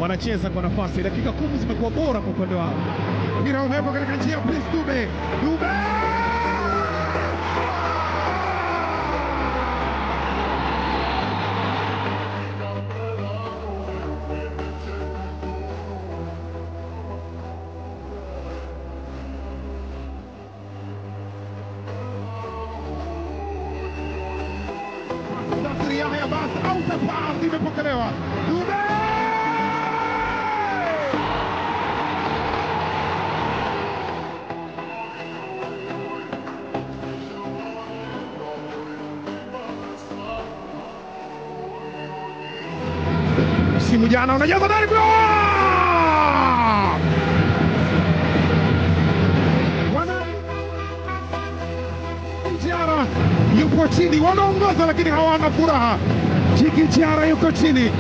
Wanacheza kwa nafasi, dakika 10 zimekuwa bora kwa upande wao. Mpira umewekwa katika njia, Prince Dube. Dube! Nasri Yahya Bas out of pass imepokelewa. Dube! Msimu jana unajaza ndani kwa Wana yupo chini, wanaongoza lakini hawana furaha. Chiki Chiara yuko chini.